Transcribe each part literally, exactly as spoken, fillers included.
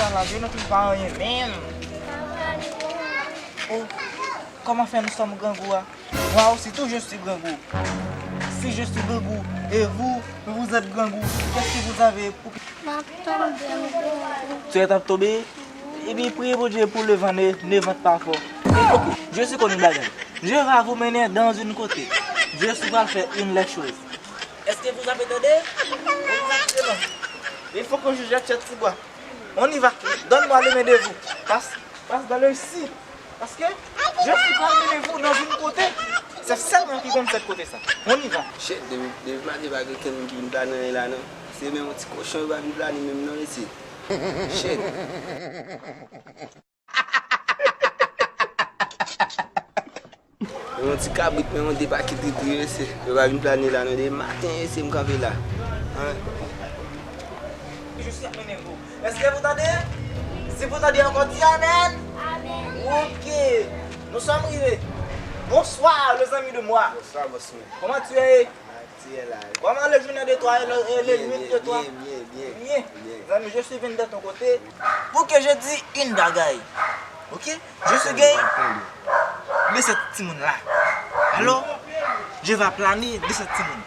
Sa la, je ne trouve pas rien, menm. Oh, comment faire, nous sommes grangou, ah? Moi aussi, tout je suis grangou. Si je suis grangou, et vous, vous êtes grangou, qu'est-ce que vous avez pour... M ap tonbe, m grangou. Tu es ap tonbe? Epi priye Bondye pou le vent ne, ne vente pas fort. Ok, je suis konn yon bagay. Je vais vous mener dans une côté. Je suis pral fè une les choses. Est-ce que vous avez entendu? Exactement. Il faut que je jette ce petit bois. On y va. Donne-moi le main de vous. Passe, passe dans le site. Parce que je suis pral mennen vous dans une côté. Se sèl mwen ki konn sèt kote sa. On y va. Shit, depi, depi maten pa gen kenn moun ki vin plane anyen la non. Se menm yon ti kochon yo pa vin plane menm non mesye. Shit. Men yon ti kabrit, men yon de pakèt tritri mesye. Yo pa vin plane la non, de maten mesye m kanpe la. Hein? Je suis ap mennen vous. Est-ce que vous entendez? Si vous entendez encore, dis amen. Amen. Ok. Nous sommes arrivés. Bonsoir, les amis de moi. Bonsoir, boss mwen. Comment tu es? Ti la. Comment le journée de toi et le, et le nuit de toi? Bien, bien, bien. Bien. Bien. Zanmi, je suis venu de ton côté pour que je dis une bagaille. Ok? Je suis gay de cette timoun la. Alors, je vais planer de cette timoun.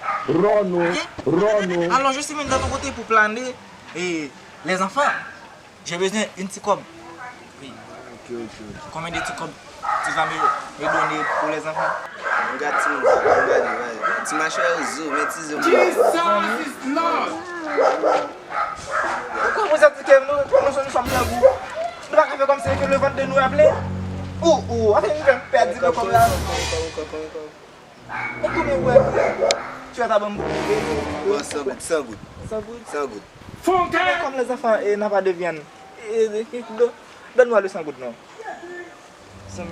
Rono, ok? Rono. Alors, je suis venu de ton côté pour planer et les enfants. J'ai besoin une ti kòb. Oui. Ok, ok, ok. Combien de ti kòb tu vas me, me donner pour les enfants? Mwen gad ti moun sa, mwen gade, ti machwè yo zo, men ti zo moun. Jesus is Lord. Pourquoi vous êtes que nous, nous sommes grangou? Nou pa ka fè kòmsi ke le ventre de nous est plein. Ou, ou, anfen nou fè m pèdi le kòb la. Ankò, ankò, ankò, ankò. E konbyen ou wè? Tu as ta ban m. Bon, san goud, san goud. San goud? San goud. Fonke! Comme les enfants, eh, n'a pas de viande. Eh, eh, do-, donne-moi le cent goud, non. Zanmi.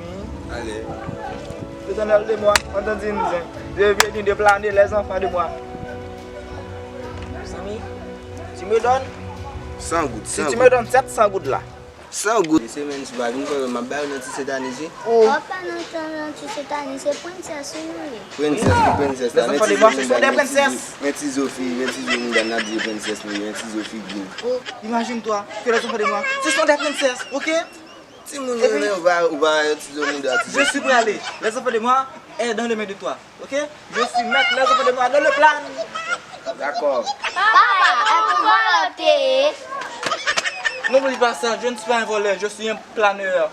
Ale. L'éternel de moi, entendez-nous. Je viens de planer les enfants de moi. Zanmi, tu me donnes? San goud, si san goud. Tu me donnes sept cents goud la. San goud. Semèn si w pa vin kwè m ap ba yo nan ti sètanis wi. Oh. W ap pa nan tan nan ti sètanis, se prensès wi nou ye. Prensès ki prensès la, men ti zo mouda, men ti zo, men ti zo mouda n ap di prensès nou ye, men ti zo figi. Oh, imagine-toi que les enfants de moi, ce sont des princesses, ok? Timoun yo, men ou pa, ou pa ti zo mouda, ti zo figi. Je suis prêt à aller. Les enfants de moi est dans les mains de toi. Ok? Je suis maître, les enfants de moi dans le plan. Dakò. Papa, e pou vòlò w te ye? N'oublie pas ça, je ne suis pas un voleur, je suis un planeur.